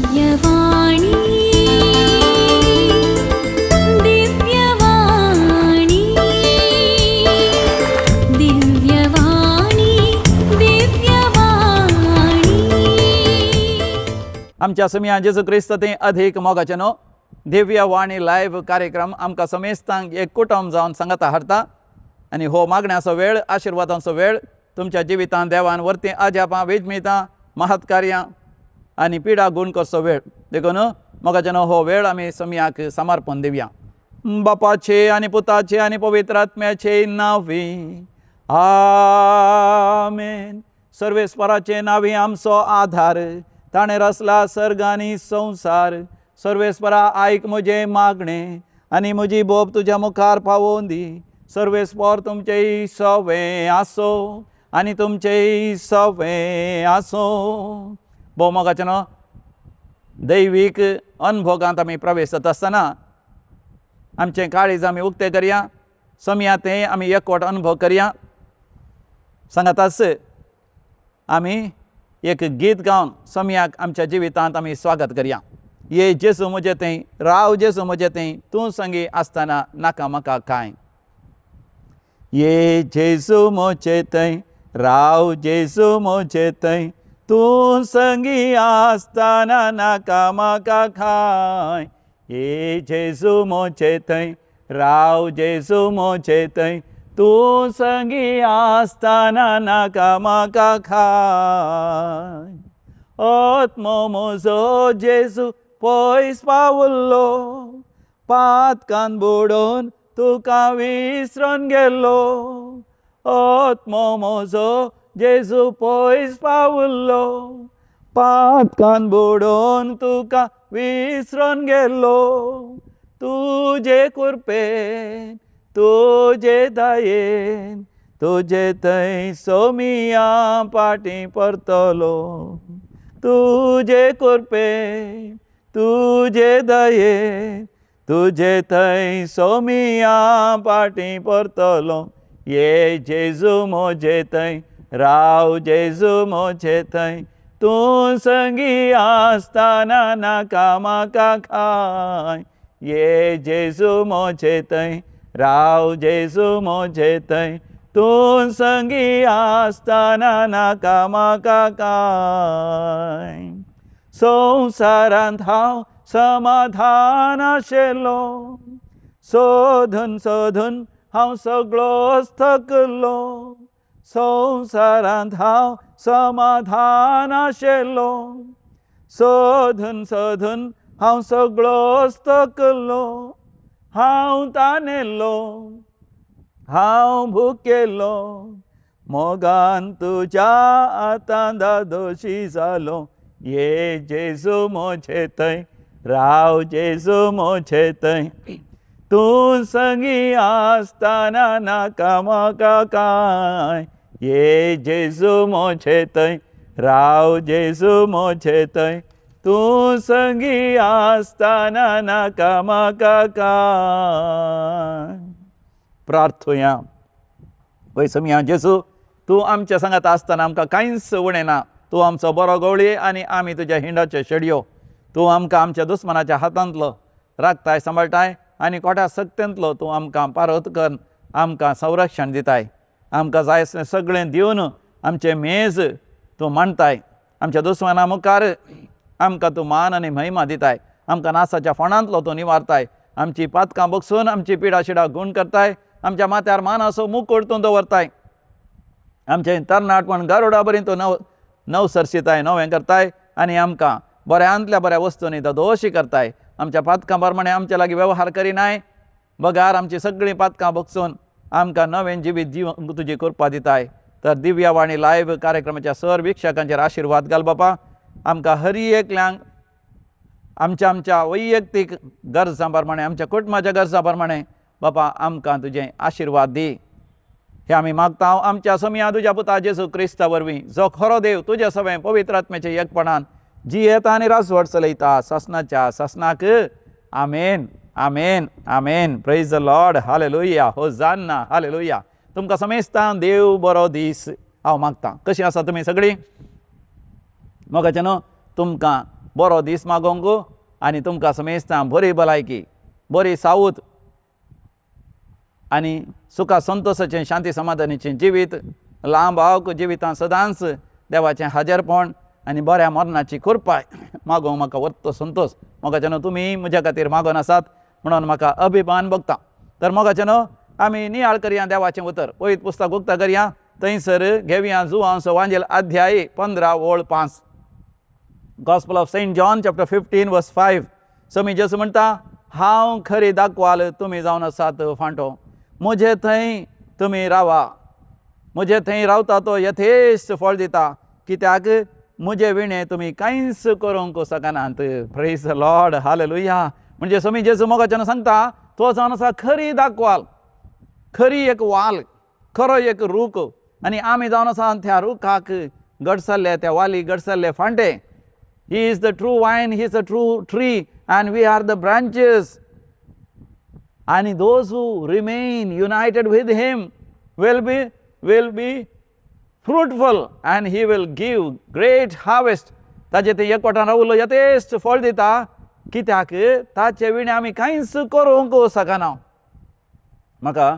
दिव्यवाणी, दिव्यवाणी, दिव्यवाणी, दिव्यवाणी. आमच्या समिया जेजू क्रिस्त ते अधिक मोगाचें न्हू दिव्य वाणी लायव्ह कार्यक्रम आमकां समेस्तांक एक कुटुंब जावन सांगाता हाडटा आनी हो मागण्याचो वेळ, आशिर्वादांचो वेळ. तुमच्या जिवितांत देवान वरतीं अजापां, वेजमितां, महत्कार्यां आनी पिडा गुण करचो वेळ. देखून मोगाचें न्हू हो वेळ आमी समियाक समर्पण दिवया. बापाचे आनी पुताचे आनी पवित्र आत्म्याचे नांवी, आमेन. सर्वेस्पराचे नांवी आमचो आधार, ताणें रचला सर्ग आनी संवसार. सर्वेस्परा, आयक म्हजें मागणें आनी म्हजी बोब तुज्या मुखार पावोवन दी. सर्वेस्पर तुमचें सवें आसो आनी तुमचें सवें आसो. भोव मोगाचें न्हू दैवीक अनभोगांत आमी प्रवेश जाता आसतना आमचें काळीज आमी उक्तें करया. समया तें आमी एकवट अनुभव करया. सांगाताच आमी एक गीत गावन समयाक आमच्या जिवितांत आमी स्वागत करया. ये जेजू म्हजें थंय, राव जेजू म्हजें थंय, तूं संगी आसतना नाका म्हाका कांय. ये जेजू म्हजे थंय, राव जेजू म्हजे थंय, तूं संगी आसतना नाका म्हाका कांय. ये जेजू म्हजे थंय, राव जेजू म्हजे थंय, तूं संगी आसतना नाका म्हाका कांय. आत्मो म्हजो जेजू पयस पावल्लो, पातकान बुडोवन तुका विसरोन गेल्लो. आत्मो म्हजो जेजू पयस पावल्लो, पातकान बुडोवन तुका विसरोन गेल्लो. तुजे कृपेन, तुजे दयेन, तुजे थंय सोमिया पाटी परतलो. तुजे कृपेन, तुजे दयेन, तुजे थंय सोमिया पाटी परतलो. ये जेजू म्हजे थंय, राव जेजू म्हजे थंय, तूं संगी आसतना नाका म्हाका कांय. ये जेजू म्हजे थंय, राव जेजू म्हजे थंय, तूं संगी आसतना नाका म्हाका कांय. संवसारांत हांव समाधान आशिल्लो, सोदून सोदून हांव सगळोच थकलो. संवसारांत हांव समाधान आशिल्लो, सोदून सोदून हांव सगळोच थकलो. हांव तानेल्लो, हांव भुकेल्लो, मोगान तुज्या आतां दादोशी जालो. ये जेजू म्हजे थंय, राव जेजू म्हजे थंय, तूं संगी आसतना नाका म्हाका कांय. ये जेजू म्हजे थंय, राव जेजू म्हजे थंय, तूं संगी आसतना नाका म्हाका कांय. प्रार्थुया. वय समिया जेजू, तूं आमच्या सांगात आसतना आमकां कांयच उणें ना. तूं आमचो बरो गवळी आनी आमी तुज्या हिंडाच्यो शेडयो. तूं आमकां आमच्या दुस्मानाच्या हातांतलो राखताय, सांबाळटाय आनी कोट्या सक्तेंतलो तूं आमकां पारत करून आमकां संरक्षण दिताय. आमकां जाय आसलें सगळें दिवन आमचें मेज तूं मांडटाय. आमच्या दुस्माना मुखार आमकां तूं मान आनी महिमा दिताय. आमकां नासाच्या फोंडांतलो तूं निवारताय. आमची पातकां बगसून आमची पिडा शिडा गूण करताय. आमच्या माथ्यार मानाचो मुकूट तूं दवरताय. आमचें तरणाटपण गरुडा बरी तूं नव नव सरशिताय, नवें करताय आनी आमकां बऱ्यांतल्या बऱ्या वस्तूंनी दोशी करताय. आमच्या पातकां प्रमाणे आमच्या लागीं वेव्हार करिनाय, बगार आमची सगळीं पातकां बगसून आमकां नवें जिवीत जीवन तुजी कृपा दिताय. तर दिव्यवाणी लायव्ह कार्यक्रमाच्या सर वीक्षकांचेर आशिर्वाद घाल बापा. आमकां हरी एकल्यांक आमच्या आमच्या वैयक्तीक गरजां प्रमाणे, आमच्या कुटुंबाच्या गरजां प्रमाणे बापा आमकां तुजें आशिर्वाद दी. हे आमी मागता आमच्या समिया तुज्या पुता जेजू क्रिस्ता वरवीं, जो खरो देव, तुज्या सवें पवित्र आत्म्याच्या एकपणान जियेता आनी राजवट चलयता सासनाच्या सासनाक. आमेन, आमेन, आमेन. Praise the Lord. Hallelujah, hosanna, hallelujah. तुमकां समेस्तां देव बरो दीस हांव मागता. कशीं आसा तुमी सगळीं? मोगाचें न्हू तुमकां बरो दीस मागोवंक आनी तुमकां समेस्तां बरी भलायकी, बरी सावूद आनी सुखा संतोशाचें, शांती समाधानाचें जिवीत, लांब आवक जिवितांत सदांच देवाचें हाजरपण आनी बऱ्या मरणाची कृपाय मागोवंक म्हाका वत्तो संतोश. मोगाच्यानो, तुमी म्हज्या खातीर मागोन आसात म्हणून म्हाका अभिमान भोगता. तर मोगाच्यानो, आमी नियाळ करया देवाचें उतर. पवित्र पुस्तक उक्ता करया, थंयसर घेवया जुवांव वांजेल अध्याय 15 ओळ 5, Gospel of Saint John chapter 15 verse 5. स्वामी जेजू म्हणटा, हांव खरी दाखवाल, तुमी जावन आसात फांटो. म्हजे थंय तुमी रावा, म्हजे थंय रावता तो यथेश्ट फळ दिता, कित्याक म्हजे विणे तुमी कांयच करूंक शकनात. Praise the Lord, hallelujah. म्हणजे स्वामी जेजू मोगाच्यान सांगता, तो जावन आसा खरी दाखवाल, खरी एक वाल, खरो एक रूख, आनी आमी जावन आसा त्या रुखाक गडसल्ले, त्या वाली गडसल्ले फांटे. He is the true vine, he is the true tree, and we are the branches. And those who remain united with him will be fruitful and he will give great harvest. ताजे ते एकवटान रावलो यथेश्ट फळ दिता, कित्याक ताचे विणे आमी कांयच करूंक शकना. म्हाका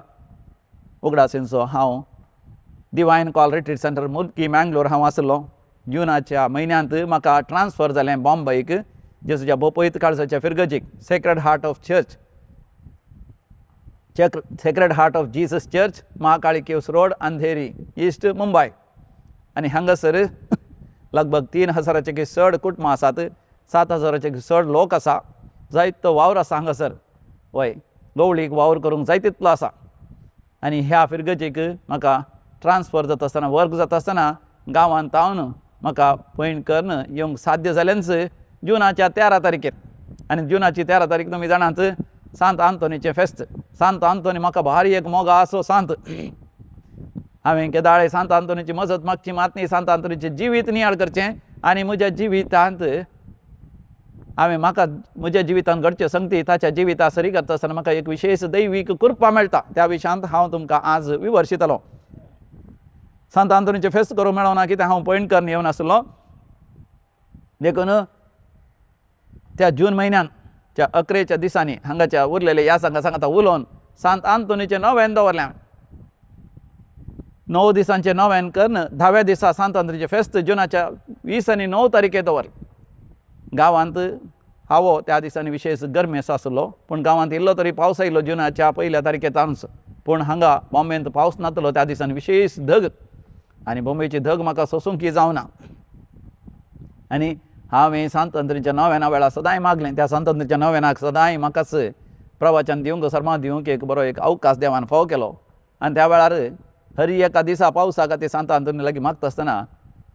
उगडास येवचो, हांव डिवायन कॉल रिट्रीट सेंटर, मुल्की, मँगलोर हांव आसलो. जुनाच्या म्हयन्यांत म्हाका ट्रान्सफर जालें बॉम्बेक, जेजूच्या भोपयत काळजाच्या फिरगजीक, Sacred Heart of Church, Sacred Heart of Jesus Church, Mahakali Caves Road, Andheri East, Mumbai. आनी हांगासर लगभग 3000चे चड कुटुंबां आसात, 7000चे चड लोक आसा. जायतो वावर आसा हांगासर. वय, गवळीक वावर करूंक जाय तितलो आसा. आनी ह्या फिरगजीक म्हाका ट्रान्सफर जाता आसतना, वर्क जाता आसतना, गांवांत तावन म्हाका पयण करून येवंक साध्य जालेंच जुनाच्या 13 तारखेर. आनी जुनाची 13 तारीख तुमी जाणात, सांत आंतोनीचें फेस्त. सांत आंतोनी म्हाका भारी एक मोगा असो सांत. हांवें केदाळे सांत आंतोनीची मजत मागची मात न्ही, सांत आंतोनीचें जिवीत नियाळ करचें आनी म्हज्या जिवितांत हांवें म्हाका म्हज्या जिवितांत घडचें संगती ताच्या जिविता सरी करता आसतना म्हाका एक विशेश दैवीक कृपा मेळटा. त्या विशयांत हांव तुमकां आज विवर्शितलो. सांत आंतोनीचें फेस्त करूंक मेळना, कित्याक हांव पयण करून येवन आसलो. देखून त्या जून म्हयन्यान त्या अकरेच्या दिसांनी हांगाच्या उरलेले ह्या सांगा सांगाता उलोवन सांत आंतोनीचें नोवेन दवरलें हांवें. 9 दिसांचें नोवेन करून 10व्या दिसा सांत आंतोनीचें फेस्त जुनाच्या 29 तारखेर दवरलें. गांवांत हावो त्या दिसांनी विशेश गरमेस आसलो, पूण गांवांत इल्लो तरी पावस आयलो जुनाच्या 1ल्या तारखेर तांच. पूण हांगा बॉम्बेंत पावस नातलो. त्या दिसांनी विशेश धग आनी बॉम्बेची धग म्हाका सोसूंक जावना. आनी हांवें सांत आंतोनीच्या नोवेना वेळार सदांय मागलें. त्या सांत आंतोनीच्या नोवेनाक सदांय म्हाकाच प्रवचन दिवंक, सर्मा दिवंक एक बरो एक अवकाश देवान फावो केलो. आनी त्या वेळार हर एका दिसा पावसा खातीर सांत आंतोनी लागीं मागता आसतना,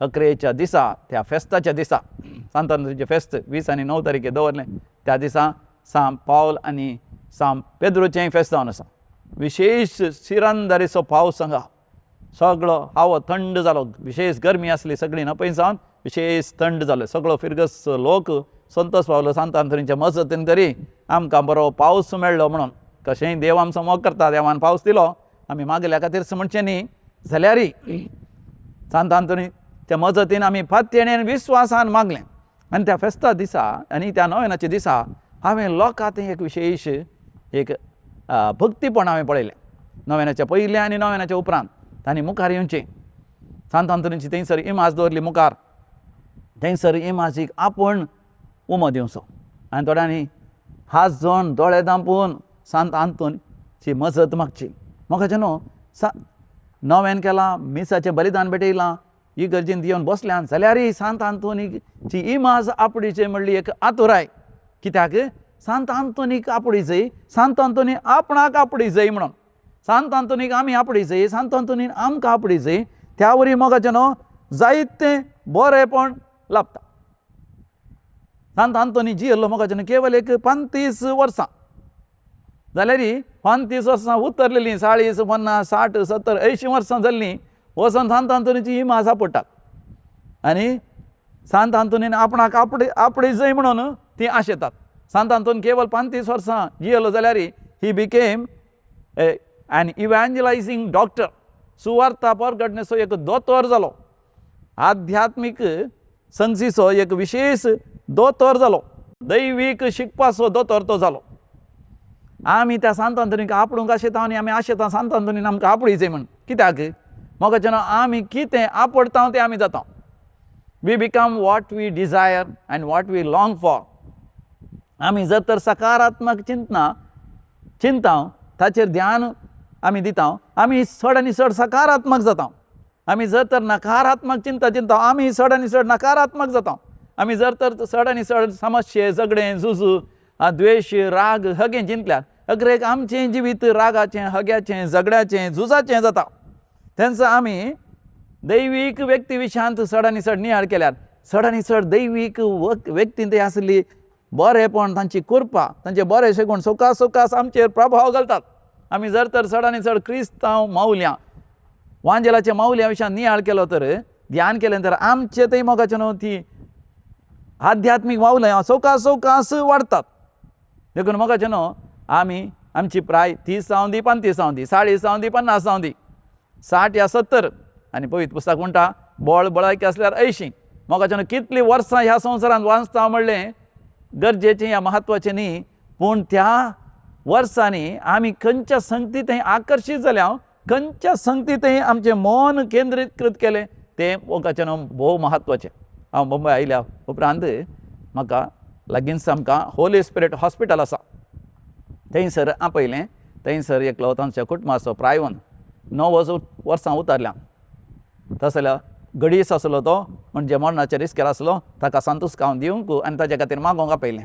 अकरेच्या दिसा, त्या फेस्ताच्या दिसा, सांत आंतोनीचें फेस्त 29 तारखेर दवरलें, त्या दिसा सांत पावल आनी सांत पेद्रूचेंय फेस्त जावन आसा. विशेश शिरंदरीचो पावस हांगा, सगळो हावो थंड जालो. विशेश गरमी आसली, सगळी नपय जावन विशेश थंड जालो. सगळो फिरगस लोक संतोष पावलो, सांत आंतोनीच्या मजतीन तरी आमकां बरो पावस मेळ्ळो म्हणून. कशेंय देव आमचो मोग करता, देवान पावस दिलो, आमी मागल्या खातीर म्हणचें न्ही, जाल्यारय सांत आंतोनीच्या मजतीन आमी फात्येणे विस्वासान मागलें. आनी त्या फेस्ता दिसा आनी त्या नोवेनाच्या दिसा हांवें लोकांत एक विशेश एक भक्तीपण हांवें पळयलें. नोवेनाच्या पयलें आनी नोवेनाच्या उपरांत तांणी मुखार येवचें, सांत आंतोनीची थंयसर इमाज दवरली मुखार, थंयसर इमाजीक आपूण उमो दिवचो आनी थोड्यांनी हात जोडून, दोळे धांपून सांत आंतोनीची मजत मागची. म्हाका न्हू सा नोवेन केलां, मिसाचें बलिदान भेटयलां, इगर्जेंत येवन बसल्यान, जाल्यारय सांत आंतोनीची इमाज आपडीचे म्हणली एक आतुराय, कित्याक सांत आंतोनीक आपडी जाय, सांत आंतोनी आपणाक आपडी जाय म्हणून. सांत आंतोनीक आमी आपडी जाय, सांत आंतोनीन आमकां आपडी जाय. त्या वरी मोगाचें न्हू जायतें बरेंपण लाभता. सांत आंतोनी जियेल्लो मोगाचें न्हू केवल एक 35 वर्सां, जाल्यार 35 वर्सां उतरलेलीं 40, 50, 60, 70, 80 वर्सां जाल्लीं वचोन सांत आंतोनीची इमाज आपडटात आनी सांत आंतोनीन आपणाक आपडे आपडे जाय म्हणून ती आशेतात. सांत आंतोन केवल 35 वर्सां जियेलो जाल्यार he became an evangelizing doctor. सुवार्ता परगटणेचो एक दोतोर जालो, आध्यात्मीक संगतीचो एक विशेश दोतोर जालो, दैवीक शिकपाचो दोतोर तो जालो. आमी त्या सांत आंतोनीक आपडूंक आशेता आनी आमी आशेता सांत आंतोनीन आमकां आपडीचें म्हण. कित्याक मोगाचें आमी कितें आपडटा तें आमी जाता. We become what we desire and what we long for. आमी जर तर सकारात्मक चिंतना चिंता ताचेर ध्यान आमी दिता, आमी चड आनी चड सकारात्मक जाता. आमी जर तर नकारात्मक चिंता चिंता, आमी चड आनी चड नकारात्मक जाता. आमी जर तर चड आनी चड समस्ये, झगडें, झुजू, द्वेश, राग, हगें चिंतल्यार अग्रेक आमचें जिवीत रागाचें, हग्याचें, झगड्याचें, झुजाचें जाता. तेंच आमी दैवीक व्यक्ती विशयांत चड आनी चड नियाळ केल्यार चड आनी चड दैवीक व्यक्तींत आसली बरेंपण, तांची कृपा, तांचे बरे शेगूण सवकास सवकास आमचेर प्रभाव घालतात. आमी जर तर चड आनी चड क्रिस्तांव मावल्यां, वांजेलाच्या मावल्या विशयान नियाळ केलो तर, ध्यान केलें तर आमचे थंय मोगाचें न्हू ती आध्यात्मीक मावल्यां सवकास सवकास वाडतात. देखून मोगाचें न्हू आमी आमची प्राय 30 जावं दी, 35 जावं दी, 40 जावं दी, 50 जावं दी, 60 या 70, आनी पवित्र पुस्तक म्हणटा बळ बळायकी आसल्यार 80. मोगाचें न्हू कितलीं वर्सां ह्या संवसारांत वाचता म्हणलें गरजेचें या म्हत्वाचें न्ही, पूण त्या वर्सांनी आमी खंयच्या संगती थंय आकर्शीत जाल्या, खंयच्या संगती थंय आमचें मन केंद्रीकृत केलें तें मोगाचें न्हू भोव म्हत्वाचें. हांव मुंबय आयल्या उपरांत म्हाका लागींच आमकां होली स्पिरीट हॉस्पिटल आसा थंयसर आपयलें. थंयसर एकलो तांच्या कुटुंबाचो प्रायवन 9 वर्सां उतरल्या तसो जाल्यार गडीस आसलो तो, म्हणजे मरणाचेर रिस्केर आसलो. ताका संतुस्कांव दिवंक आनी ताच्या खातीर मागोवंक आपयलें.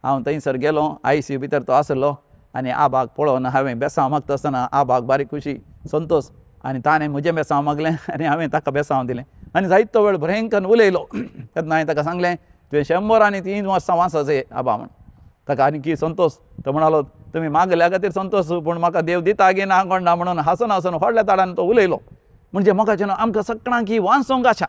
हांव थंयसर गेलो, आयसीयू भितर तो आसलो आनी आबाक पळोवन हांवें बेसांव मागता आसतना आबाक बारीक खुशी संतोश आनी ताणें म्हजें बेसांव मागलें आनी हांवें ताका बेसांव दिलें आनी जायतो वेळ भयंकर उलयलो. तेन्ना हांवें ताका सांगलें तुवें 103 वर्सां वांसाचें आबा म्हण. ताका आनी की संतोश, तो म्हणालो तुमी मागल्या खातीर संतोश, पूण म्हाका देव दिता गी ना कोण ना म्हणून हांसून हांसून व्हडल्या ताडान तो उलयलो. म्हणजे मोगाचें न्हू आमकां सगळ्यांक ही वांचोंक आशा,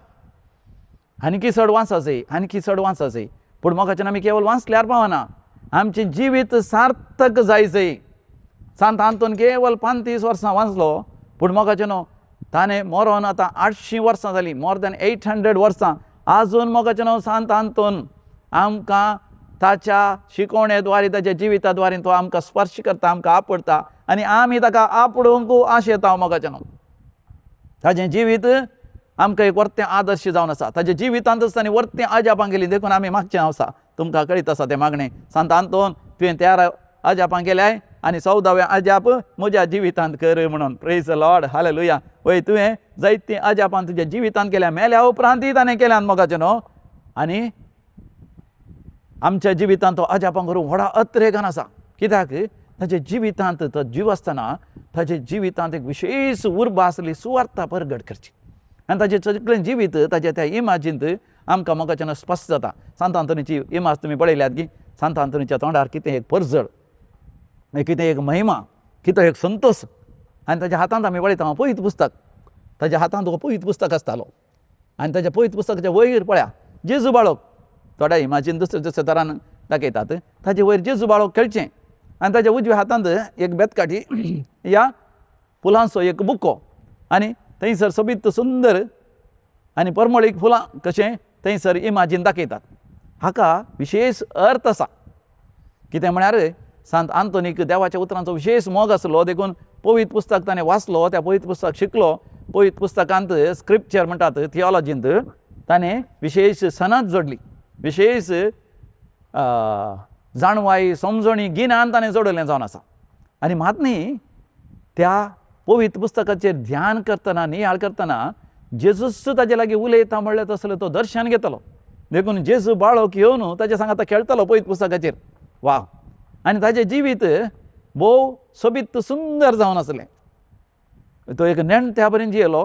आनीकी चड वांचाचें, आनीकी चड वांचाचें, पूण मोगाचें आमी केवल वाचल्यार पावना, आमचें जिवीत सार्थक जायचें. सांत आंतोन केवल 35 वर्सां वाचलो, पूण मोगाचें न्हू ताणें मरोन आतां 800 वर्सां जालीं, मोर दॅन 800 वर्सां. आजून मोगाचें न्हू सांत आंतोन आमकां ताच्या शिकवणे द्वारे, ताच्या जिविता द्वारे तो आमकां स्पर्श करता, आमकां आपडटा आनी आमी ताका आपडूंक आशेता. मोगाचें न्हू ताजें जिवीत आमकां एक वर्तें आदर्श जावन आसा. ताज्या जिवितांतच ताणें वर्तें अजापां केलीं, देखून आमी मागचें आसा, तुमकां कळीत आसा तें मागणें, सांत आंतोन तुवें 13 अजापां केल्याय आनी 14वें अजाप म्हज्या जिवितांत कर म्हणून. प्रेज the Lord, hallelujah. वय तुवें जायतीं अजापां तुज्या जिवितांत केल्या, मेल्या उपरांतय ताणें केल्यान मोगाचें न्हू. आनी आमच्या जिवितांत तो अजापां करूंक व्हडा अत्रेगान आसा. कित्याक ताच्या जिवितांत तो जीव आसतना ताच्या जिवितांत एक विशेश उर्बा आसली सुवार्था परगट करची आनी ताचें सगळें जिवीत ताच्या त्या इमाजींत आमकां मोगाच्यान स्पश्ट जाता. सांत आंतोनीची इमाज तुमी पळयल्यात की सांत आंतोनीच्या तोंडार कितें एक परजळ, कितें एक महिमा, कितें एक संतोश, आनी ताच्या हातांत आमी पळयता पवित्र पुस्तक, ताच्या हातांत हो पवित्र पुस्तक आसतालो आनी ताच्या पवित्र पुस्तकाच्या वयर पळया जेजू बाळक, थोड्या इमाजीन दुसऱ्या दुसऱ्या तरान दाखयतात, ताचे वयर जेजू बाळक खेळचें आनी ताच्या उजव्या हातांत एक बेतकाठी ह्या फुलांचो एक बुको आनी थंयसर सोबीत सुंदर आनी परमळीक फुलां कशें थंयसर इमाजीन दाखयतात. हाका विशेश अर्थ आसा. कितें म्हळ्यार सांत आंतोनीक देवाच्या उतरांचो विशेश मोग आसलो, देखून पवित्र पुस्तक ताणें वाचलो, त्या पवित्र पुस्तक शिकलो. पवित्र पुस्तकांत स्क्रिप्चर म्हणटात थियोलॉजींत ताणें विशेश सनद जोडली, विशेश जाणवाय, समजणी, गिन्यान ताणें जोडलें जावन आसा. आनी मात न्ही त्या पवित्र पुस्तकाचेर ध्यान करतना, नियाळ करतना जेजूस ताजे लागीं उलयता म्हणल्यार तसलो तो दर्शन घेतलो. देखून जेजू बाळक येवन ताच्या सांगाता खेळटलो पवित्र पुस्तकाचेर. वा, आनी ताजें जिवीत भोव सोबीत सुंदर जावन आसलें. तो एक नेणत्या बरें जियेलो,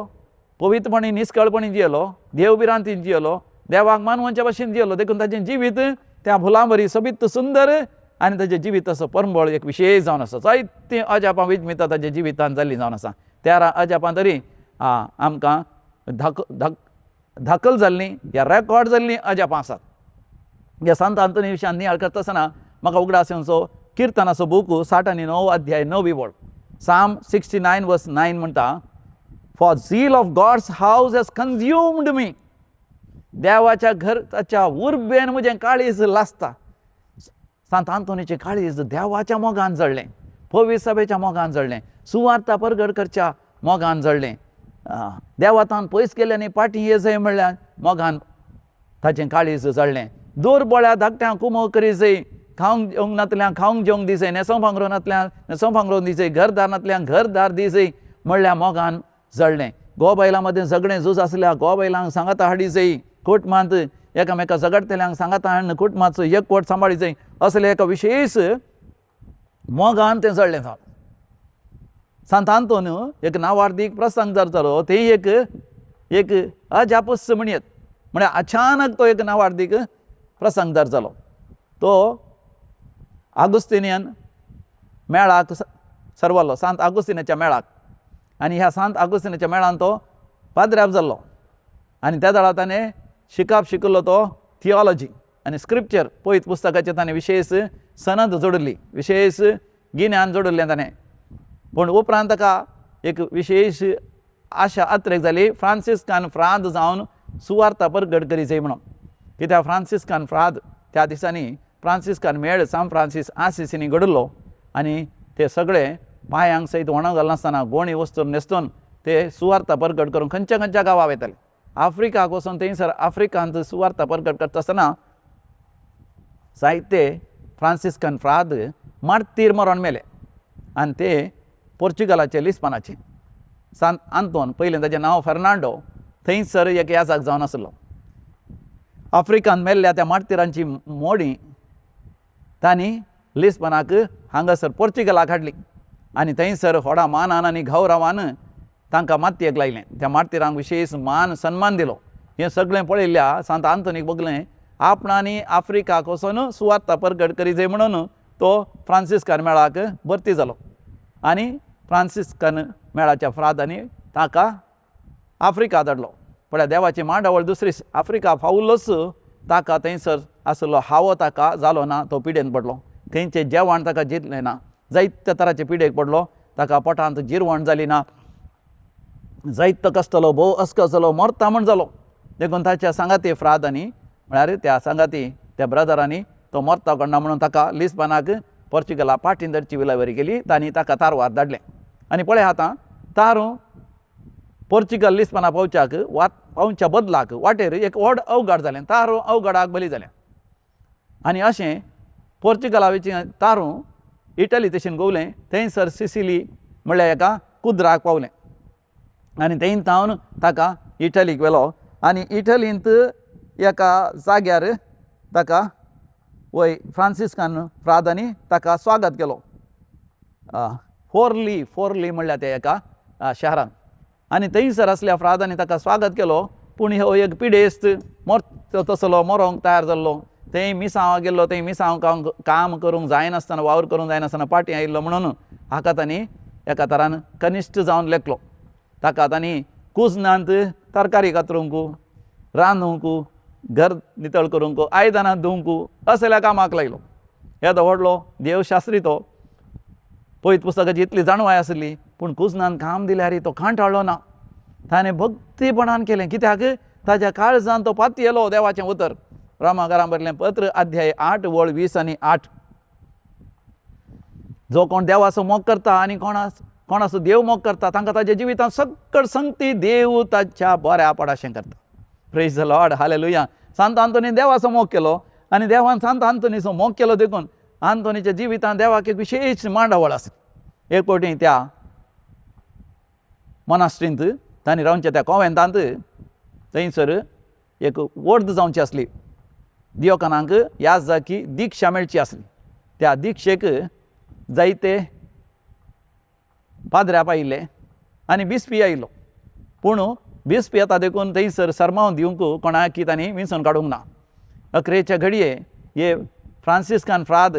पवित्रपणी निस्कळपणी जियेलो, देव भिरांतीन जियेलो, देवाक मानवांच्या भाशेन जियेलो. देखून ताजें जिवीत त्या फुलां बरी सोबीत सुंदर आनी ताजें जिवीत असो परंबळ एक विशेश जावन आसा. जायतीं अजापां विजमिता ताज्या जिवितांत जाल्लीं जावन आसा. 13 अजापां तरी आमकां धाकल जाल्लीं या रेकॉर्ड जाल्लीं अजापां आसात. ह्या सांत आंतोनी विशयान नियाळ करता आसतना म्हाका उगडास येवचो किर्तनाचो बूक 69 अध्याय 9 वळ, साम 69 वर्स 9 म्हणटा, for zeal of God's house has consumed me. देवाच्या घराच्या उर्बेन म्हजें काळीज लासता. सांत आंतोनीचें काळीज देवाच्या मोगान जळ्ळें, पवित्र सभेच्या मोगान जळ्ळें, सुवार्ता परगट करच्या मोगान जळ्ळें, देवातान पयस गेल्यांनी पाटी ये जाय म्हणल्यार मोगान ताचें काळीज जळ्ळें. दुर्बळ्या धाकट्यांक कुमोक करी जाय, खावंक जेवंक नातल्यांक खावंक जेवंक दी जाय, न्हेसोवंक पांगरूं नातल्यांक न्हेसोवंक पांगरूं दी जाय, घरदार नातल्यांक घरदार दी जाय म्हणल्यार मोगान जळ्ळें. गोबैलां मदें झगडें झूज आसल्यार गोबैलांक सांगाता हाडी जाय, कुटुंबांत एकामेका झगडटल्यांक सांगाता हाडून कुटुंबाचो एकवट सांबाळी जाय, असले एका विशेश मोगान तें जळ्ळें. जावन सांत आंतोन एक नावार्दीक प्रसंग जर जालो ते एक एक अजापूच म्हणयेत, म्हळ्यार अचानक तो एक नावार्दीक प्रसंग जर जालो. तो आगुस्तिनियन मेळाक सरवलो, सांत आगुस्तिनाच्या मेळाक, आनी ह्या सांत आगुस्तिनाच्या मेळान तो पाद्र्याब जाल्लो आनी त्या वेळार ताणें शिकाप शिकिल्लो तो थियोलॉजी आनी स्क्रिप्चर पवित्र पुस्तकाचें ताणें विशेश सनद जोडिल्ली, विशेश गिन्यान जोडिल्लें ताणें. पूण उपरांत ताका एक विशेश आशा अत्रेक जाली फ्रांसिस्कान फ्राद जावन सुवार्ता परगट करी जाय म्हणून. कित्याक फ्रांसिस्कान फ्राद त्या दिसांनी फ्रांसिस्कान मेळ सान फ्रांसीस आसिसीनी घडिल्लो आनी ते सगळे पांयांक सयत वणो घालनासतना गोणी वस्तू न्हेसतून ते सुवार्ता परगट करून खंयच्या खंयच्या गांवा वयताले. आफ्रिकाक वचून थंयसर आफ्रिकांत सुवार्ता परगट करता आसतना जायते फ्रांसिस्कन फ्राद मार्तीर मरण मेले आनी ते पोर्चुगलाचे लिस्पानाचे. सांत आंतोन पयलें ताचें नांव फेर्नांडो थंयसर एक याजाक जावन आसलो. आफ्रिकांत मेल्ल्या त्या मार्तिरांची मोडी तांणी लिस्बनाक हांगासर पोर्चुगलाक हाडली आनी थंयसर व्हडा मानान आनी गौरवान तांकां मातयेक लायलें. त्या मार्तिरांक विशेश मान सन्मान दिलो. हें सगळें पळयल्ल्या सांत आंतोनीक भोगलें आपणांनी आफ्रिकाक वचून सुवार्ता परगट करी जाय म्हणून तो फ्रांसिस्कान मेळाक भरती जालो आनी फ्रांसिस्कन मेळाच्या फ्रादांनी ताका आफ्रिका धाडलो. पळय देवाची मांडावळ दुसरी आफ्रिका फावलोच ताका थंयसर आसलो हावो ताका जालो ना, तो पिडेन पडलो. थंयचें जेवण ताका जितलें ना, जायत्या तराचे पिडेक पडलो, ताका पोटांत जिरवण जाली ना, जायतो कसतलो भोव अस्कस जालो, मरता म्हण जालो. देखून ताच्या सांगाती फ्रादांनी म्हळ्यार त्या सांगाती त्या ब्रदरांनी तो मरता कोणा म्हणून ताका लिस्बनाक पोर्चुगला पाटीन धरची विलावरी केली. तांणी ताका तारवार धाडलें आनी पळय आतां तारू पोर्चुगल लिस्बना पावच्याक वाट पावच्या बदलाक वाटेर एक व्हड अवघड जालें, तारू अवघडाक बली जालें आनी अशें पोर्चुगला वयचें तारू इटली तशेन गोवलें, थंयसर सिसिली म्हळ्यार एका कुद्राक पावलें आनी थंय थावन ताका इटलीक व्हेलो आनी इटलींत एका जाग्यार ताका वय फ्रांसिस्कान फ्रादांनी ताका स्वागत केलो. फोर्ली फोर्ली म्हणल्यार त्या एका शहरांत आनी थंयसर आसल्या फ्रादांनी ताका स्वागत केलो. पूण हो एक पिडेस्त मरतो तसलो मरोंक तयार जाल्लो, थंय मिसांव गेल्लो, थंय मिसांव काम करूंक जायनासतना वावर करूंक जायनासतना पाटी आयिल्लो म्हणून हाका तांणी एका तरान कनिश्ट जावन लेखलो. ताका तांणी कुजनांत तरकारी कातरूंक, रांदूंक, घर नितळ करूंक, आयदनां धुवंक असल्या कामाक लायलो. येदो व्हडलो देवशास्त्री तो, पवित्र पुस्तकाची इतली जाणवाय आसली, पूण कुजनान काम दिल्यार तो कांटाळ्ळो ना. ताणें भक्तीपणान केलें, कित्याक ताज्या काळजान तो पातयेलो देवाचें उतर. रोमाकारां बरयलें पत्र अध्याय 8 वळ 20 आनी 8. जो कोण देवाचो मोग करता आनी कोणाचो देव मोग करता तांकां ताज्या जिवितांत सगळ संगती देव ताच्या बऱ्या पडाशें करता. Praise the Lord, hallelujah. Sant Antony देवाचो मोग केलो आनी देवान सांत आंतोनीचो मोग केलो देखून आंतोनीच्या जिवितांत देवाक एक विशेश मांडावळ आसा. एक फावटी त्या मोनास्ट्रींत तांणी रावच्या त्या कोवेंतांत थंयसर एक वर्द जावची आसली, दियोकानांक याजाकी दिक्षा मेळची आसली. त्या दिक्षेक जायते पाद्र्याप आयिल्ले आनी बिस्पी आयिल्लो. पूण बिस्पी येता देखून थंयसर सरमांव दिवंक कोणाकी तांणी विंचून काडूंक ना. अकरेच्या घडये हे फ्रांसिस्कान फ्राद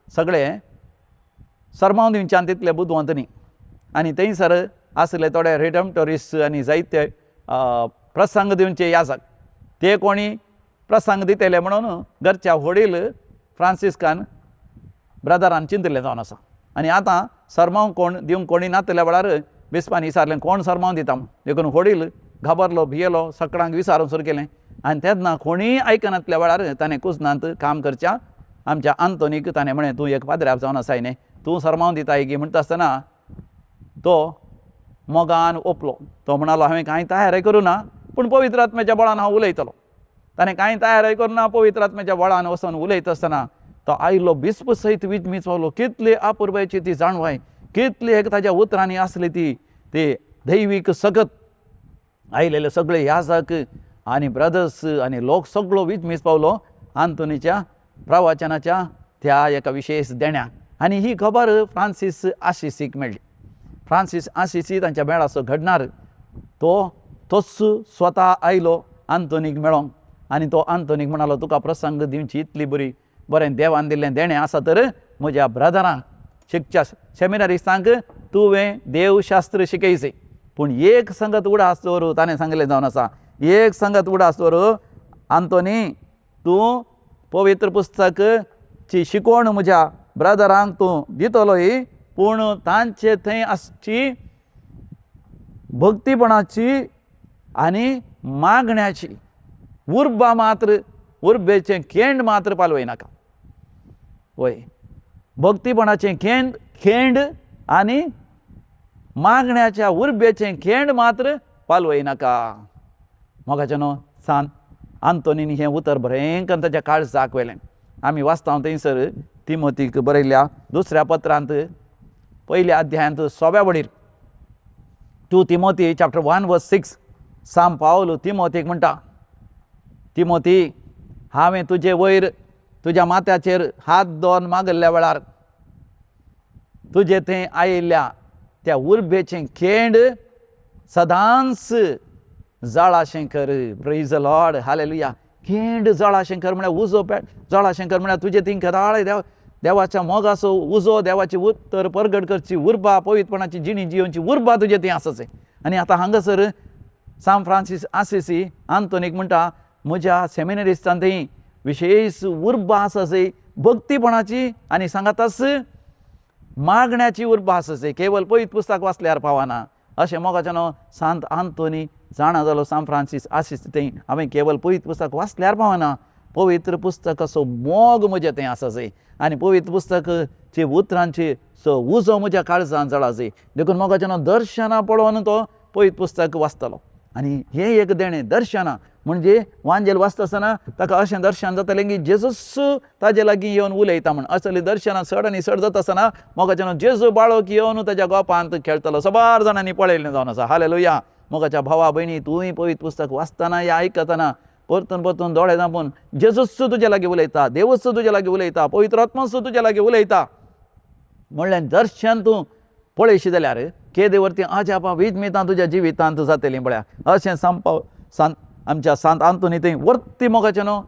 सगळे सरमांव दिवच्यान तितले बुदवंत न्ही आनी थंयसर आसले थोडे रिडम्टोरिस्ट आनी जायते प्रसंग दिवचे याजक, ते कोणी प्रसंग दितले म्हणून घरच्या व्हडील फ्रांसिस्कान ब्रदरान चिंतलें जावन आसा. आनी आतां सरमांव कोण दिवंक कोणी नातल्या वेळार बिस्पान विचारलें कोण सरमांव दिता म्हूण, देखून व्हडील घाबरलो, भियेलो, सगळ्यांक विचारून सुरू केलें आनी तेन्ना कोणीय आयकनातल्या वेळार ताणें कुजनांत काम करच्या आमच्या आंतोनीक ताणें म्हळें, तूं एक पाद्र्याब जावन आसाय न्ही, तूं सरमांव दिताय गी म्हणटा आसतना तो मोगान ओपलो. तो म्हणालो, हांवें कांय तयारी करूं ना, पूण पवित्र आत्म्याच्या बळान हांव उलयतलो. ताणें कांय तयारी करूं ना, पवित्र आत्म्याच्या बळान वचून उलयता आसतना तो आयलो बिस्प सयत विजमीत पावलो. कितली अपुरबायेची ती जाणवाय, कितली एक ताज्या उतरांनी आसली ती ती दैवीक सगत. आयलेले सगळे याजक आनी ब्रदर्स आनी लोक सगळो विजमीत पावलो आंतोनीच्या प्रवचनाच्या त्या एका विशेश देण्याक. आनी ही खबर फ्रांसीस आशिसीक मेळ्ळी. फ्रांसीस आशिसी तांच्या मेळाचो घडणार, तो तोच स्वता आयलो आंतोनीक मेळोंक आनी तो आंतोनीक म्हणालो, तुका प्रसंग दिवची इतली बरी बरें देवान दिल्लें देणें आसा तर म्हज्या ब्रदरांक शिकच्या सेमिनारिस्तांक तुवें देवशास्त्र शिकयचें, पूण एक संगत उडास दवर, ताणें सांगलें जावन आसा, एक संगत उडास दवर आंतोनी, तूं पवित्र पुस्तकची शिकवण म्हज्या ब्रदरांक तूं दितलोय, पूण तांचे थंय आसची भक्तीपणाची आनी मागण्याची उर्बा मात्र, उर्बेचें केंड मात्र पालवयनाका. वय, भक्तीपणाचें खेंड आनी मागण्याच्या उर्बेचें खेंड मात्र पालवयनाका. मोगाचें न्हू सांत आंतोनीन हें उतर भयंकर ताच्या काळजाक व्हेलें. आमी वाचता थंयसर तिमोतीक बरयल्ल्या दुसऱ्या पत्रांत पयल्या अध्यायांत सोव्या वडीर 2 Timothy chapter 1 verse 6 सांत पावल तिमोतीक म्हणटा, तिमोती हांवें तुजे वयर तुज्या माथ्याचेर हात दवरून मागल्ल्या वेळार तुजे थंय आयिल्ल्या त्या उर्बेचें खेंड सदांच जळाशें कर. प्रेज the Lord, hallelujah. खेंड जळाशें कर म्हळ्यार उजो जळाशें कर म्हळ्यार तुजे थंय केदाळ देवाच्या मोगाचो उजो, देवाची उत्तर परगट करची उर्बा, पवित्रपणाची जिणी जियोवची उर्बा तुजे थंय आसाच. आनी आतां हांगासर सांत फ्रांसीस आसिसी आंतोनीक म्हणटा, म्हज्या सेमिनरिस्तान थंय विशेश उर्बा आसा भक्तीपणाची आनी सांगाताच मागण्याची उर्बा आसा, केवल पवित्र पुस्तक वाचल्यार पावना. अशें मोगाचें न्हू सांत आंतोनी जाणा जालो सांत फ्रांसीस आसिस थंय हांवें केवल पवित्र पुस्तक वाचल्यार पावना, पवित्र पुस्तकाचो मोग म्हजें थंय आसा आनी पवित्र पुस्तकचे उतरांचे सो उजो म्हज्या काळजान जळा. देखून मोगाचें न्हू दर्शनां पळोवन तो पवित्र पुस्तक वाचतलो. आनी हें एक देणें दर्शनां म्हणजे वांजेल वाचता आसतना ताका अशें दर्शन जातलें की जेजूस ताजे लागीं येवन उलयता म्हण. असलीं दर्शनां चड आनी चड जाता आसतना मोगाचें न्हू जेजू बाळक येवन ताज्या गोपांत खेळटलो. सबार जाणांनी पळयल्लें जावन आसा. हालेलुया. मोगाच्या भावा भयणी, तूंय पवित्र पुस्तक वाचतना या आयकतना परतून परतून दोळे धांपून जेजूस तुज्या लागीं उलयता, देवूच तुज्या लागीं उलयता, पवित्र आत्मोच तुज्या लागीं उलयता म्हणल्यार दर्शन तूं पळयशी जाल्यार केदे वरती अजापां विजमितां तुज्या जिवितांत जातलीं पळया. अशें सांत आमच्या सांत आंतोनी थंय वर्ती मोगाचें न्हू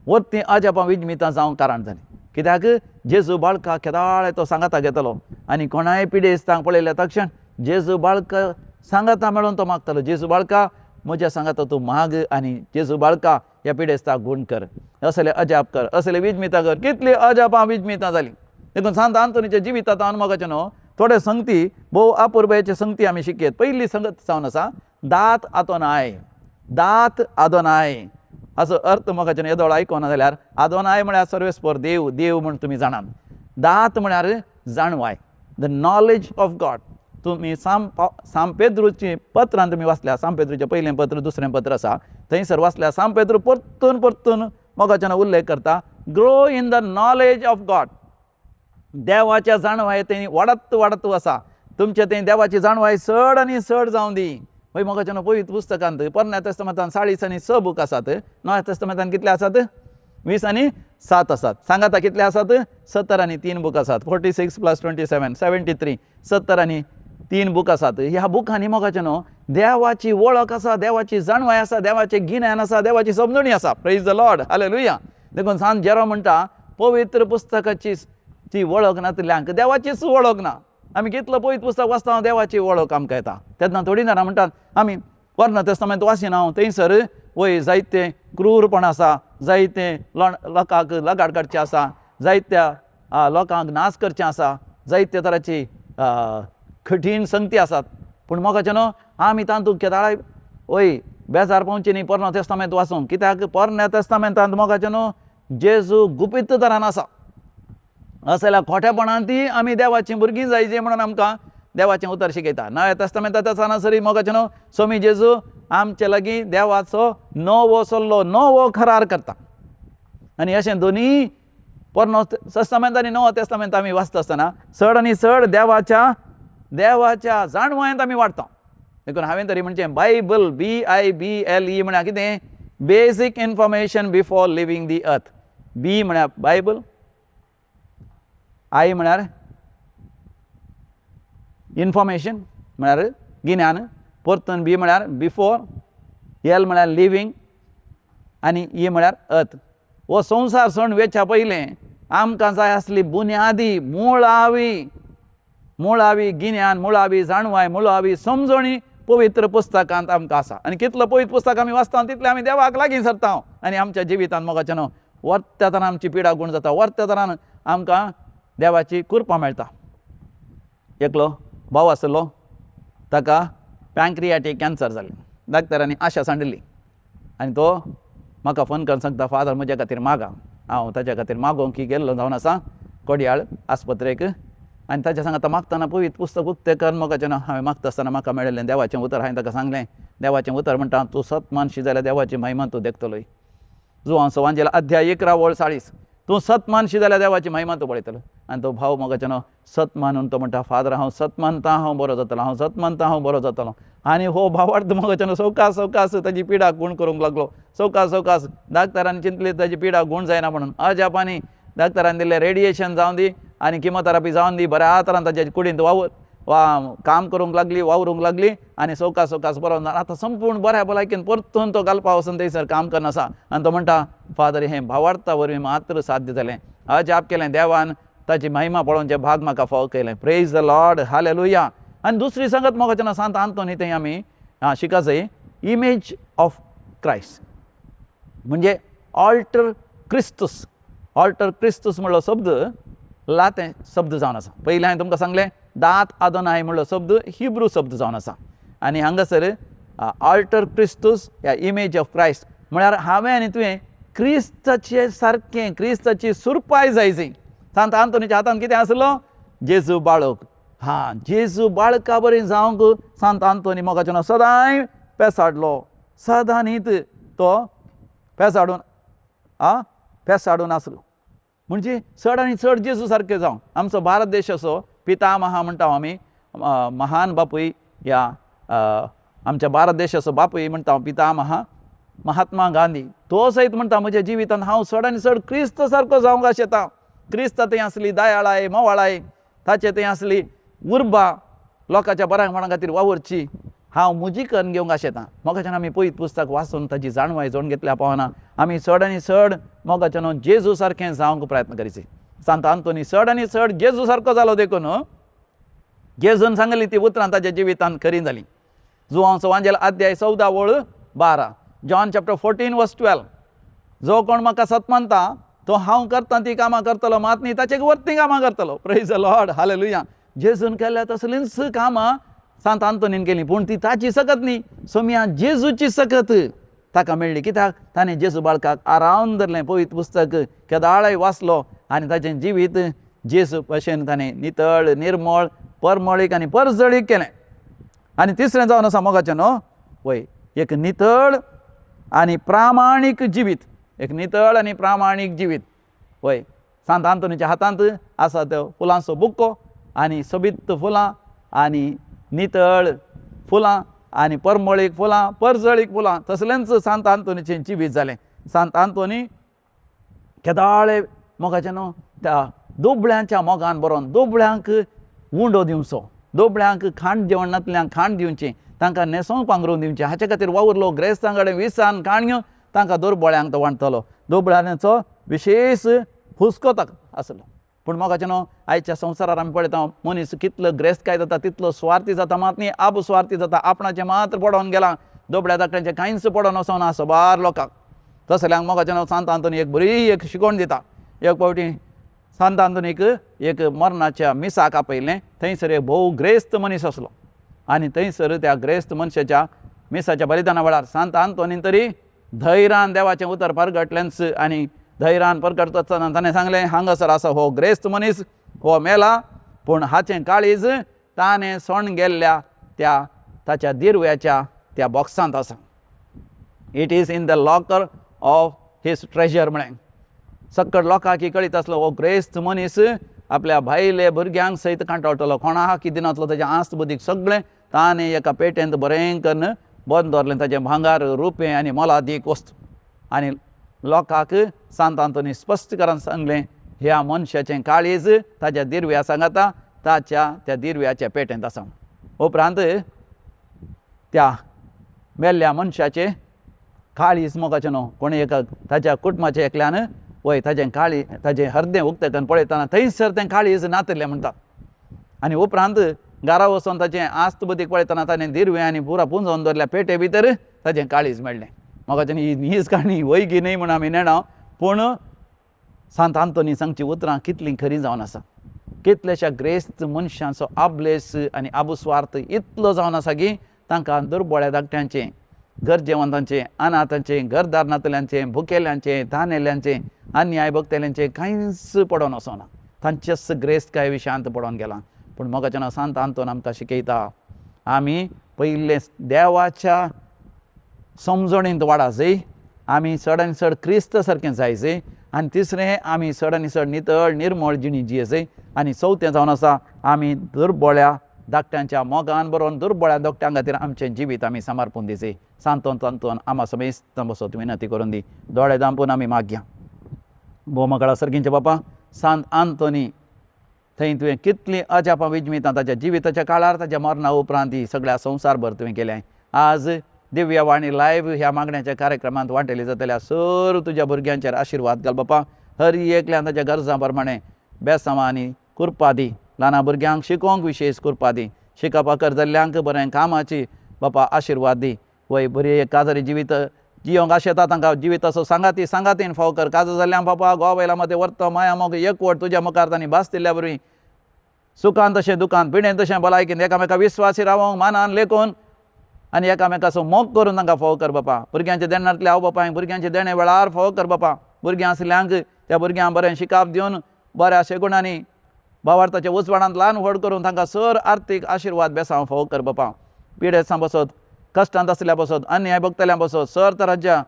वर्ती अजापां विजमितां जावंक कारण जालीं. कित्याक जेजू बाळका केदाळ तो सांगाता घेतलो आनी कोणाय पिडेस्तांक पळयल्या तक्षण जेजू बाळका सांगाता मेळोन तो मागतालो, जेजू बाळका म्हज्या सांगाता तूं माग आनी जेजू बाळका ह्या पिडेस्ताक गूण कर, असले अजाप कर, असले विजमितां कर. कितली अजापां विजमितां जालीं. देखून सांत आंतोनीच्या जिवितांत हांव मोगाचें न्हू थोडे संगती भोव अपुरबायेचे संगती आमी शिकयत. पयली संगत जावन आसा दात आदोनाय, दात आदोनाय हाचो अर्थ मोगाचें न्हू येदोळ आयकोना जाल्यार आदोनाय म्हळ्यार सर्वेस्पर देव, देव म्हूण तुमी जाणात. दात म्हळ्यार जाणवाय, the knowledge of God. तुमी सांत पेद्रूची पत्रान तुमी वाचल्या, सांत पेद्रूचें पयलें पत्र दुसरें पत्र आसा थंयसर वाचल्या सांत पेद्रू परतून परतून मोगाच्यान उल्लेख करता, grow in the knowledge of God. देवाच्या जाणवाय थंय वाडत वाडत आसा, तुमचे थंय देवाची जाणवाय चड आनी चड जावं दी. हय मोगाच्यान पवित्र पुस्तकांत पोरण्या तेस्तामेंतान 40 आनी 6 बूक आसात, नव्या तेस्तामेंतान कितले आसात? 20 आनी 7 आसात. सांगाता कितले आसात? 70 आनी 3 बूक आसात. 46 + 27 73, 70 आनी 3 बूक आसात. ह्या बुकांनी मोगाचें न्हू देवाची वळख आसा, देवाची जाणवाय आसा, देवाचें गिन्यान आसा, देवाची समजणी आसा. प्रेज the Lord, hallelujah. देखून सांत जेरो म्हणटा पवित्र पुस्तकाची ती वळख नातल्यांक देवाचीच वळख ना. आमी कितलो पवित्र पुस्तक वाचता देवाची वळख आमकां येता. तेन्ना थोडीं जाणां म्हणटात आमी पोरण्या तेस्तामेंत वाचिना, थंयसर वय जायते क्रूरपण आसा, जायते लोकांक लगाड काडचें आसा, जायत्या लोकांक नाश करचें आसा, जायते तराची कठीण संगती आसात. पूण मोगाचें न्हू आमी तातूंत केदाळाय वय बेजार पावची न्ही पोरणो तेस्तामेंत वाचूंक, कित्याक पोरण्या तेस्तामेंतांत मोगाचें न्हू जेजू गुपीत तरान आसा. असल्या खोटेपणान ती आमी देवाचीं भुरगीं जायची म्हणून आमकां देवाचें उतर शिकयता. नव्या तेस्तामेंतांत आसतना सरी मोगाचें न्हू स्वामी जेजू आमचे लागीं देवाचो नवो सल्लो, नवो करार करता. आनी अशें दोनूय पोरणो तेस्तामेंत आनी नवो तेस्तामेंत आमी वाचता आसतना चड आनी चड देवाच्या देवाच्या जाणवायेंत आमी वाडटा. देखून हांवें तरी म्हणचें बायबल BIBLE म्हळ्यार कितें? Basic information before leaving the earth. B म्हळ्यार बायबल, I म्हळ्यार इनफॉर्मेशन म्हळ्यार गिन्यान, परतून बी म्हळ्यार बिफोर, एल म्हळ्यार लिवींग आनी ई म्हळ्यार अर्थ. हो संवसार सोडून वेच्या पयलें आमकां जाय आसली बुन्यादी मुळावी मुळावी गिन्यान, मुळावी जाणवाय, मुळावी समजणी पवित्र पुस्तकांत आमकां आसा. आनी कितलो पवित्र पुस्तक आमी वाचता तितलें आमी देवाक लागीं सरता आनी आमच्या जिवितांत मोगाचें न्हू वर्त्या तरान आमची पिडा गूण जाता, वर्त्या तरान आमकां देवाची कृपा मेळटा. एकलो भाव आसलो, ताका पँक्रियाटीक कॅन्सर जालें. डाक्टरांनी आशा सांडिल्ली आनी तो म्हाका फोन करून सांगता, फादर म्हज्या खातीर मागा. हांव ताच्या खातीर मागोवंक की गेल्लो जावन आसा कोडयाळ आस्पत्रेक. आनी ताच्या सांगाता मागतना पवित्र पुस्तक उक्तें कर मोगाचें न्हू हांवें मागता आसतना म्हाका मेळिल्लें देवाचें उतर हांवें ताका सांगलें. देवाचें उतर म्हणटा, तूं सत मानशी जाल्यार देवाची महिमा तूं देखतलोय. जुवांव सवांजेल अध्याय 11 वळ 40, तूं सत मानशी जाल्यार देवाची महिमा तूं पळयतलो. आनी तो भाव मोगाचें न्हू सत मानून तो म्हणटा, फादर हांव सत मानता, हांव बरो जातलो, हांव सत मानता, हांव बरो जातलो. आनी हो भावार्थ मोगाचें न्हू सवकास सवकास ताजी पिडा गूण करूंक लागलो. सवकास सवकास डाक्टरान चिंतली ताजी पिडा गूण जायना म्हणून. अजापांनी डाक्टरान दिल्लें रेडिएशन जावन दी आनी किमोथेरपी जावन दी, बऱ्या तरान ताच्या कुडींत वावर वा काम करूंक लागली, वावरूंक लागली आनी सवकास सवकास बरो आतां संपूर्ण बऱ्या भलायकेन परतून तो घालपा वचून थंयसर काम करना आसा. आनी तो म्हणटा, फादर हें भावार्था वरवीं मात्र साध्य जालें, अजाप केलें देवान, ताची महिमा पळोवचें भाग म्हाका फावो केलें. Praise the Lord, hallelujah. आनी दुसरी सांगत मोगाचें ना सांत आंतोनी थंय आमी शिका जाय इमेज ऑफ क्रायस्ट म्हणजे ऑल्टर क्रिस्तूस. ऑल्टर क्रिस्तूस म्हणलो शब्द लातें शब्द जावन आसा. पयलीं हांवें तुमकां सांगलें दात आदोनाय म्हणलो शब्द हिब्रू शब्द जावन आसा. आनी हांगासर ऑल्टर क्रिस्तूस ह्या इमेज ऑफ क्रायस्ट म्हळ्यार हांवें आनी तुवें क्रिस्ताचे सारकें क्रिस्ताची सुरपाय जाय. सांत आंतोनीच्या हातान कितें आसलो? जेजू बाळक. हा, जेजू बाळका बरी जावंक सांत आंतोनी मोगाचें न्हू सदांय पेसाडलो, सदांनीत तो पेसाडून पेसाडून आसलो. म्हणजे चड आनी चड जेजू सारकें जावं. आमचो भारत देश असो पितामहा म्हणटा आमी, महान बापूय ह्या आमच्या भारत देशाचो बापूय म्हणटा पितामहा महात्मा गांधी. तो सयत म्हणटा म्हज्या जिवितांत हांव चड आनी चड क्रिस्त सारको जावंक आशेता. क्रिस्त थंय आसली दयाळाय, मोवाळाय, ताचे थंय आसली उर्बा लोकांच्या बऱ्यापणा खातीर वावुरची, हांव म्हजी करून घेवंक आशेता. मोगाच्यान आमी पयत पुस्तक वाचून ताजी जाणवाय जोडून घेतल्या पावना आमी चड आनी चड मोगाच्यान न्हू जेजू सारकें जावंक प्रयत्न करीची. सांत आंतोनी चड आनी चड जेजू सारको जालो देखून जेजून सांगली ती उतरां ताच्या जिवितांत खरी जाली. जुवांव सवांजेल अध्याय 14 वळ 12, जॉन चॅप्टर 14 वर्स 12, जो कोण म्हाका सत मानता तो हांव करता ती कामां करतलो, मात न्ही ताचे वरतीं कामां करतलो. Praise the Lord, hallelujah. जेजून केल्या तसलींच कामां सांत आंतोनीन केली, पूण ती ताची सकत न्ही, सोमया जेजूची सकत ताका मेळ्ळी. कित्याक ताणें जेजू बाळकाक आरावन धरलें, पवित्र पुस्तक केदाळय वाचलो आनी ताचें जिवीत जेजू भशेन ताणें नितळ, निर्मळ, परमळीक आनी परजळीक केलें. आनी तिसरें जावन आसा मोगाचें न्हू वय एक नितळ आनी प्रामाणीक जिवीत, एक नितळ आनी प्रामाणीक जिवीत. वय सांत आंतोनीच्या हातांत आसा तो फुलांचो बुक्को आनी सोबीत फुलां आनी नितळ फुलां आनी परमळीक फुलां, परजळीक फुलां, तसलेंच सांत आंतोनीचें जिवीत जालें. सांत आंतोनी केदाळे मोगाचें न्हू त्या दुबळ्यांच्या मोगान बरोवन दुबळ्यांक उंडो दिवचो, दुबळ्यांक खाण जेवण नातल्यांक खाण दिवचें, तांकां न्हेसोवंक पांगरून दिवचें, हाचे खातीर वावुरलो. ग्रेस्तां कडेन विसान खाण घेवन तांकां दुर्बळ्यांक तो वांट्टलो. दुबळ्यांचो विशेश हुस्को ताका आसलो. पूण मोगाचें न्हू आयच्या संवसारार आमी पळयता मनीस कितलो ग्रेस्तकाय जाता तितलो स्वार्थी जाता, मात न्ही आब स्वार्थी जाता, आपणाचें मात्र पडोवन गेलां, दुबळ्या धाकट्यांचें कांयच पडोवन वचना साबार लोकांक. तसल्यांक मोगाचें न्हू सांत आंतोनी एक बरी एक शिकवण दिता. एक फावटी सांत आंतोनीक एक मरणाच्या मिसाक आपयलें. थंयसर एक भोव ग्रेस्त मनीस आसलो आनी थंयसर त्या ग्रेस्त मनशाच्या मिसाच्या बलिदाना वेळार सांत आंतोनीन तरी धैरान देवाचें उतर परगटलेंच आनी धैरान परगटता आसतना ताणें सांगलें, हांगासर आसा हो ग्रेस्त मनीस, हो मेला, पूण हाचें काळीज ताणें सोण गेल्ल्या त्या ताच्या दिरव्याच्या त्या बॉक्सांत आसा. It is in the locker of his treasure म्हळें. सक्कड लोकांक कळीत आसलो हो ग्रेस्त मनीस आपल्या भायले भुरग्यांक सयत कांटाळटलो, कोणाक दिनातलो ताच्या आस्त बुद्दीक सगळें ताणें एका पेटेंत बरें करून बंद दवरलें, ताचें भांगार रुपें आनी मोलादीक वस्तू. आनी लोकांक सांत आंतोनी स्पश्ट करून सांगलें, ह्या मनशाचें काळीज ताच्या दिरव्या सांगाता ताच्या त्या दिरव्याच्या पेटेंत आसा. उपरांत त्या मेल्ल्या मनशाचें काळीज मोगाचें न्हू कोणें एका ताच्या कुटुंबाच्या एकल्यान वय ताचें काळी ताचें हर्दें उक्तें करून पळयतना थंयसर तें काळीज नातिल्लें म्हणटा. आनी उपरांत घरा वचून ताचें आस्त बुद्दीक पळयतना ताणें दिरवें आनी पुरा पुंजोवन दवरल्या पेटे भितर ताचें काळीज मेळ्ळें. मोगाचें ही हीच काणी वयगी न्हय म्हूण आमी नेणा, पूण सांत आंतोनी सांगची उतरां कितलीं खरीं जावन आसा. कितल्याश्या ग्रेस्त मनशांचो आबलेस आनी आबुस्वार्थ इतलो जावन आसा की तांकां दुर्बोळ्या धाकट्यांचें, गरजेवंतांचें, अनाथांचें, घरदार नातल्यांचें, भुकेल्यांचें, तानेल्यांचें, अन्याय भोगतेल्यांचें कांयच पडोवन वचना, तांचेच ग्रेस्तकाय विशयांत पडोवन गेलां. पूण मोगाच्यान सांत आंतोन आमकां शिकयता, आमी पयलें देवाच्या समजणींत वाडा जाय, आमी चड आनी चड क्रिस्त सारकें जाय जाय, आनी तिसरें आमी चड आनी चड नितळ निर्मळ जिणी जिये जाय, आनी चवथें जावन आसा आमी दुर्बोळ्या धाकट्यांच्या मोगान बरोवन दुर्बोळ्या धाकट्यां खातीर आमचें जिवीत आमी समर्पून दिवचें. सांतोन तांतोन आमा समेस्त बसत विनंती करून दी. दोळे धांपून आमी मागया. भोवमकळा सर्गींचे बापा, सांत आंतोनी थंय तुवें कितलीं अजापां विजमितां ताच्या जिविताच्या काळार, ताच्या मरणा उपरांत ही सगळ्या संवसारभर तुवें केलें. आज दिव्यवाणी लायव्ह ह्या मागण्याच्या कार्यक्रमांत वांटेली जातल्या सर तुज्या भुरग्यांचेर आशिर्वाद घाल बापा. हर एकल्यान ताच्या गरजां प्रमाणे बेसांवां आनी कुरपा दी, ल्हान भुरग्यांक शिकोवंक विशेश कुरपा दी, शिकपाक जाल्ल्यांक बरें कामाची बापा आशिर्वाद दी. वय बरी एक काजारी जिवीत जियोंक आशेता तांकां जिविताचो सांगाती सांगातीन फाव कर. काजू जाल्ल्यां बापा गोवा बायलां मदें वर्तो माया मोग एकवट तुज्या मुखार तांणी भास दिल्ल्या वरवीं सुखान तशें दुखान, पिणेन तशें भलायकेन एकामेका विस्वासी रावोंक मानान लेखून आनी एकामेकाचो मोग करून तांकां फोव कर बापा. भुरग्यांचे देणांतले आवय बापायक भुरग्यांचे देणे वेळार फोव कर बापा. भुरग्यां आसल्यांक त्या भुरग्यांक बरें शिकाप दिवन बऱ्या शेगुणांनी भावार्थाच्या उजवाडांत ल्हान व्हड करून तांकां सर आर्थीक आशिर्वाद बेसांव फोव कर बापा. पिडेस्तां बसत, कश्टांत आसल्या बसत, अन्याय भोगतल्या बसत, सर तरांच्या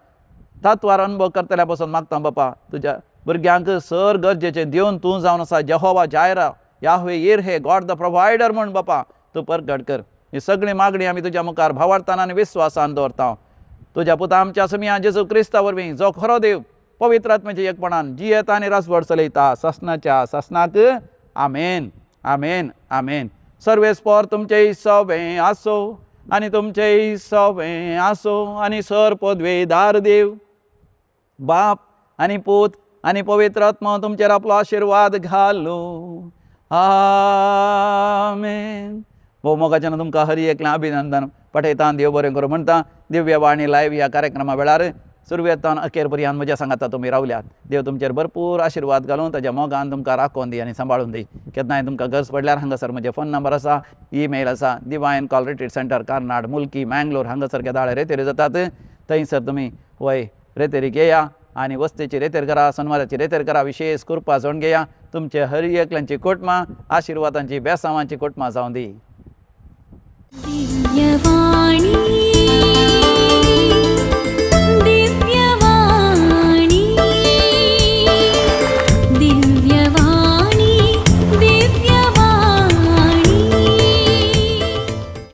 तत्वार अनुभव करतल्या बसत मागता बापा. तुज्या भुरग्यांक सर गरजेचें दिवन तूं जावन आसा Jehovah Jireh, Yahweh Jireh, God the provider म्हूण बापा तूं परगट कर. ही सगळी मागणी आमी तुज्या मुखार भावार्थान आनी विस्वासान दवरता. तुज्या पुता आमच्या समिया जेजू क्रिस्ता वरवीं, जो खरो देव पवित्र आत्म्याच्या एकपणान जियेता आनी रासवड चलयता सासनाच्या सासनाक. आमेन, आमेन, आमेन. सर्वेस्पर तुमचेय सवें आसो आनी तुमचेय सवें आसो आनी सर पदवेदार देव बाप आनी पूत आनी पवित्र आत्मा तुमचेर आपलो आशिर्वाद घालू. आमेन. भोव मोगाच्यान तुमकां हरी एकलें अभिनंदन पठयता. देव बरें करूं म्हणटा. दिव्यवाणी लायव्ह ह्या कार्यक्रमा वेळार सुरवेतान अखेर पर्यंत म्हज्या सांगाता तुमी रावल्यात. देव तुमचेर भरपूर आशिर्वाद घालून ताच्या मोगान तुमकां राखोवन दी आनी सांबाळून दी. केन्नाय तुमकां गरज पडल्यार हांगासर म्हजें फोन नंबर आसा, ईमेल आसा. Divine call retreat centre, Karnad, Mulki, Mangalore हांगासर केदाळे रेतेरी जातात. थंयसर तुमी वय रेतेरी घेया आनी वस्तेची रेतेर करा, सनवाराची रेतेर करा, विशेश कृपा जोड घेया. तुमचे हर एकल्यांची कोटमां आशिर्वादांची बेसांवांची कोटमां जावं दी. दिव्यवाणी.